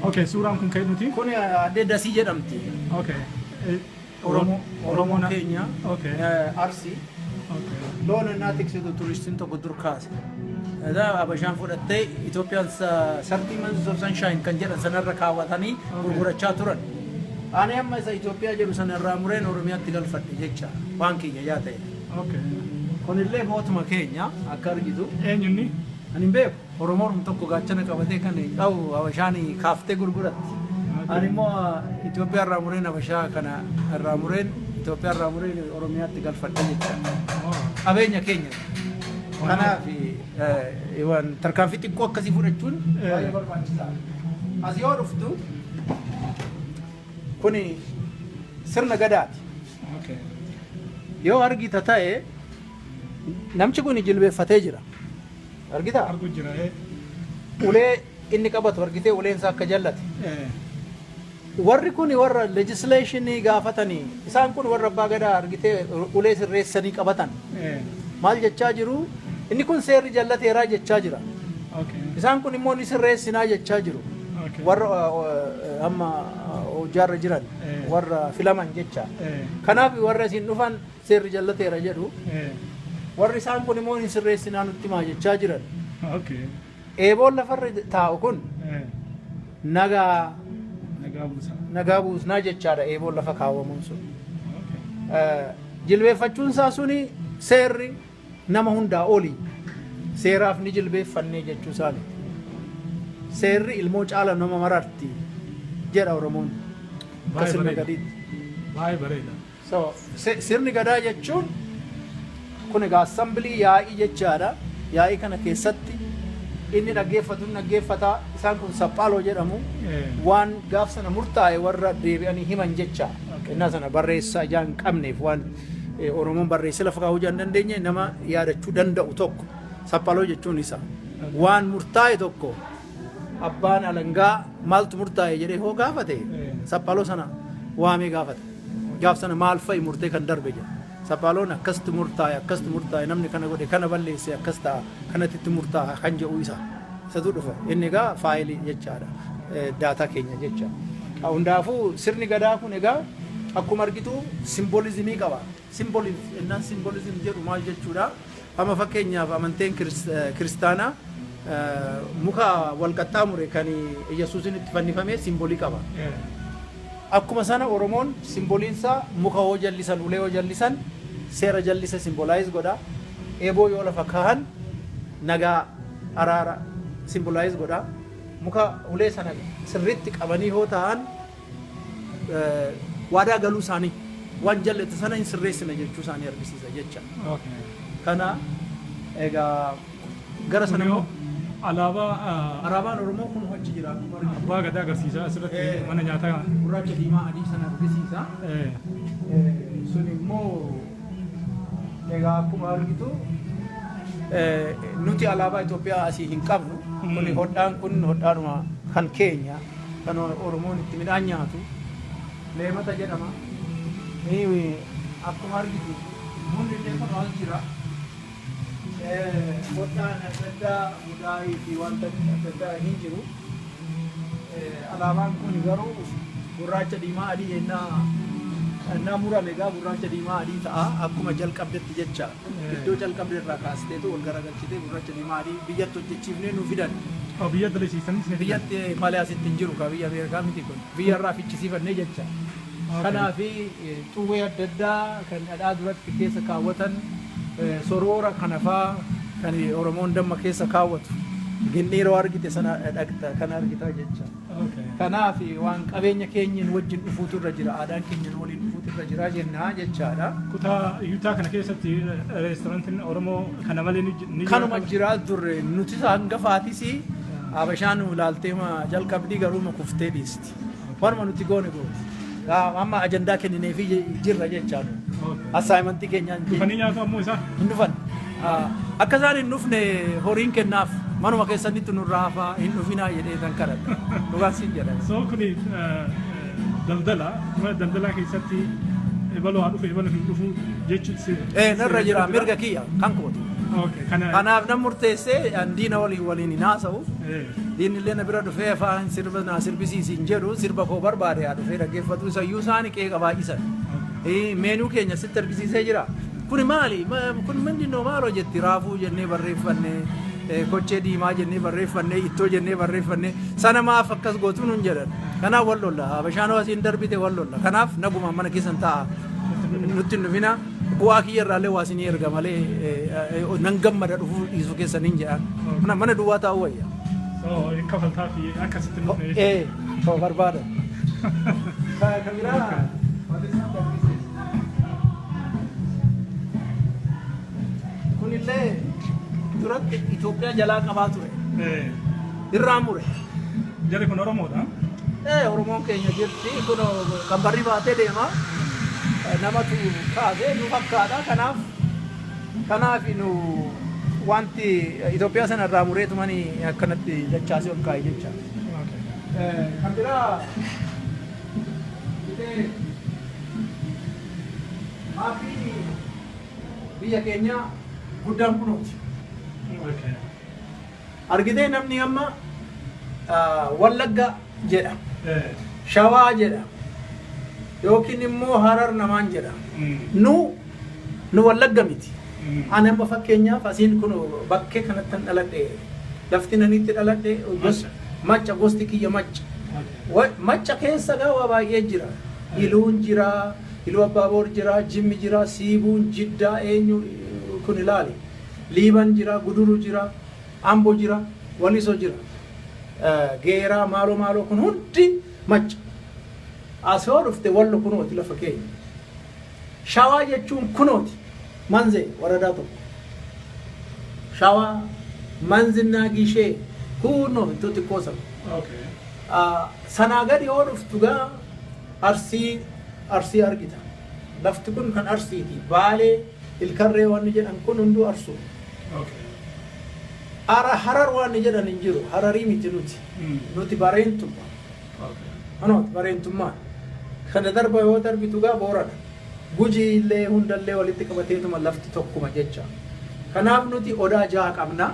Okay, suuraan kun ka'e nuti. Kun addee Dasii jedhamti. Okay. Oromoo Oromoo keenya Arsii. Loon innaa tiksitu turistiin tokko dur kaase. Egaa Abashaan fudhattee Itoophiyaan 13 Months of Sunshine kan jedhan sanarra kaawwatanii gurgurachaa turan. Ani amma isa Itoophiyaa jedhu sanarraa mureen Oromiyaatti galfadhe jecha waan kiyya yaa ta'e. Kunillee mootuma keenya akka argitu. Eenyunni? Ani hin beeku. Oromoon tokko gaachana qabatee kan qabu Habashaan kaaftee gurguratti. Ani immoo Itoophiyaa irraa mureen Habashaa kana irraa mureen Itoophiyaa irraa mureen Oromiyaatti galfadhe jecha. Qabeenya keenya. Kanaaf waan tarkaanfii xiqqoo akkasii fudhachuun baay'ee barbaachisaadha. As yoo dhuftu kuni sirna gadaati. Yoo argita ta'e namchi kun jilbeeffatee jira. Argitaa? Argu jira. Ulee inni qabatu argitee uleen isaa akka jallate. Warri kun warra legislationii gaafatanii, isaan kun warra abbaa gadaa argitee ulee sirreessanii qabatan. Maal jechaa jiru? Inni kun seerri jallateeraa jechaa jira. Isaan kun immoo ni sirreessinaa jechaa jiru. Warra amma hojjaarra jiran, warra filaman jecha. Kanaaf warra isin dhufan seerri jallateera jedhu. Warri isaan kun immoo ni sirreessinaa nutti himaa jechaa jiran. Eeboon lafarra taa'u kun nagaa Nagaa buusa. Nagaa buusnaa jechaadha eeboon lafa kaawwamuun sun. Jilbeeffachuun isaa suni seerri nama hundaa oli, seeraaf ni jilbeeffannee jechuu isaani. Seerri ilmoo caala nama mararti jedha Oromoon. Akka Baay'ee sirna bareeda. gadiitti. Baay'ee bareeda. So, sirni gadaa jechuun kun egaa assembly, yaa'ii jechaadha. Yaa'ii kana keessatti inni dhaggeeffatu ni dhaggeeffata. Isaan kun saphaaloo jedhamu. Waan gaaf sana murtaa'e warra deebi'anii himan jecha. Innaa sana barreessaa ijaan hin qabneef waan Oromoon barreessee lafa kaa'uu hin dandeenye nama yaadachuu danda'u tokko saphaaloo jechuun isa. Waan murtaa'e tokko abbaan alangaa maaltu murtaa'e jedhee hoo gaafate saphaaloo sana waamee gaafata. Gaaf sana maal fa'i murtee kan darbe jedha. Saphaaloon akkasitti murtaa'e, akkasitti murtaa'e, namni kana godhe kana balleesse akkas ta'a, kanatti itti murtaa'a kan jedhu isa. Isatu dhufa. Inni egaa faayilii jechaadha. Daataa keenya jecha. Hundaafuu sirni gadaa kun egaa akkuma argitu symbolismii qaba. Symbolism ennaan symbolism jedhu maal jechuudha? Amma fakkeenyaaf amanteen kiristaanaa muka wal qaxxaamure kan Yesuusin itti fannifame symbolii qaba. Akkuma sana Oromoon symboliinsaa muka hoo jallisan, ulee hoo jallisan seera jallise symbolize godha. Eeboo yoo lafa kaahan nagaa, araara symbolize godha. Muka ulee sana sirriitti qabanii hoo taa'an waadaa galuu isaanii, waan jallate sana hin sirreessina jechuu isaanii argisiisa jecha. Kana egaa gara sana immoo Alaabaa alaabaan Oromoo kun achi jira akkuma argitu. Abbaa Gadaa agarsiisa asirratti mana nyaataa. Gurraacha, diimaa, adii sana argisiisa. Sun immoo egaa akkuma argitu nuti alaabaa Itoophiyaa asii hin qabnu. Kuni hodhaan kun hodhaadhuma kan keenya kan Oromoon itti midhaan nyaatu leemata jedhama. Akkuma argitu bunni illee kun as jira. Hodhaan adda addaa, mudaayii fi wanta adda addaa hin jiru. Alaabaan kun garuu gurraacha, diimaa, adii ennaa murame egaa gurraacha, diimaa, adii ta'a akkuma jalqabdetti jecha. Iddoo jalqabde irraa kaasteetu ol garagalchitee gurraacha, diimaa, adii biyyatti hojjechiifnee nu fidan. Oh, biyya dalasiisanis ni fidan. Biyyatti malee asitti hin jiru, ka biyya Ameerikaa miti kun. Biyya irraa fichisiifannee jecha. Kanaafi xuwwee adda addaa kan dhadhaa duratti keessa kaawwatan, soroora kana faa kan Oromoon damma keessa kaawwatu. Gindhiiroo argite sana dhaqxa kana argita jecha. Kanaaf waan qabeenya keenyin wajjin dhufuutu irra jira, aadaan keenyan waliin dhufuutu irra jira jennaa jechaadha. Kutaa Yuutaa kana keessatti reestoorantiin Oromoo kana malee ni jira? Kanuma jira turre nuti hangafaatis. Habashaan nu ilaaltee ma jalqabdii garuu ma kuftee dhiisti. Waanuma nuti goone gooti. Amma ajandaa kennineefii jirra jechaa nu. Assignmentii keenyaan Dhufanii nyaatu ammoo isaan? Hin dhufan. Akka isaan hin dhufne horiin kennaaf, manuma keessanitti nurraa hafaa, hin dhufinaa jedhee kan kadhadha. Dhugaan siin jedha. So kuni daldala, mana daldalaa keessatti ebaloo haa dhufu, ebaloo hin dhufu jechuun Narra jira, mirga kiyya kan kooti. Okay. Kana. Kanaaf nan murteessee an diina waliin waliin hin haasa'u. Diinni illee na bira dhufee afaan sirba naa sirbisiisi hin jedhu, sirba koo barbaade haa dhufee dhaggeeffatu, isayyuu isaani qeeqa baay'isan. Meenuu keenya sitti argisiisee jira. Kuni maali? Kun mindinoo maaloo jetti? Raafuu jennee barreeffanne, kochee diimaa jennee barreeffanne, ittoo jennee barreeffanne, sana maaf akkas gootu nun jedhan. Kanaaf wal lolla. Habashaan asiin darbite wal lolla. Kanaaf nagumaan mana keessan taa'a. Nutti hin dhufina. Bu'aa kiyya irraallee waa isinii erga malee nan gammada dhufuu dhiisuu keessan hin jedhan. Kana mana duwwaa taa'uu wayya. So kafaltaa fi akkasitti hin dhufne. Ee, koo barbaada. Kan biraa wanti isaan argisiisu. Kunillee duratti Itoophiyaa jalaa qabaa ture. Irraa mure. Jarri kun Oromoodha. Ee, Oromoon keenya jirti. Kun kan barri baatee deema. Namatu kaasee nu fakkaata. Kanaaf nu wanti Itoophiyaa sana irraa mureetumanii akkanatti dachaasee ol kaa'e jecha. Kan biraa bitee maafiin biyya keenyaa guddaan kunooti. Argitee, namni amma Wallagga jedha. Shawaa jedha. Yookiin immoo Harar namaan jedha. Nu Wallagga miti. Ani amma fakkeenyaaf asiin kun bakkee kanatti kan dhaladhe, lafti nanitti dhaladhe Macca, gosti kiyya Macca. Macca keessa gaa waa baay'ee jira. Iluun jira, Iluu Abbaaboor jira, Jimmi jira, Siibuun, Jiddaa, eenyu kun ilaali. Liiban jira, Guduru jira, Ambo jira, Waliso jira. Geeraa, maaloo maaloo, kun hundi Macca. As yoo dhufte Wallo kunooti lafa keenya. Shawaa jechuun kunooti. Manzee waradaa tokko. Shawaa Manzinnaa Gishee kunoo iddoo xiqqoo sana. Sanaa gadi yoo dhuftu gaa Arsii argita. Lafti kun kan Arsiiti. Baalee, Ilkarree wanni jedhan kun hunduu Arsuu. Ara Harar waan jedhan hin jiru. Hararii miti nuti. Nuti Bareentummaa. Kunooti Bareentummaa. Kana darba yoo darbitu gaa Boorana. Gujii illee hundallee walitti qabateetuma lafti tokkuma jecha. Kanaaf nuti odaa jaha qabna.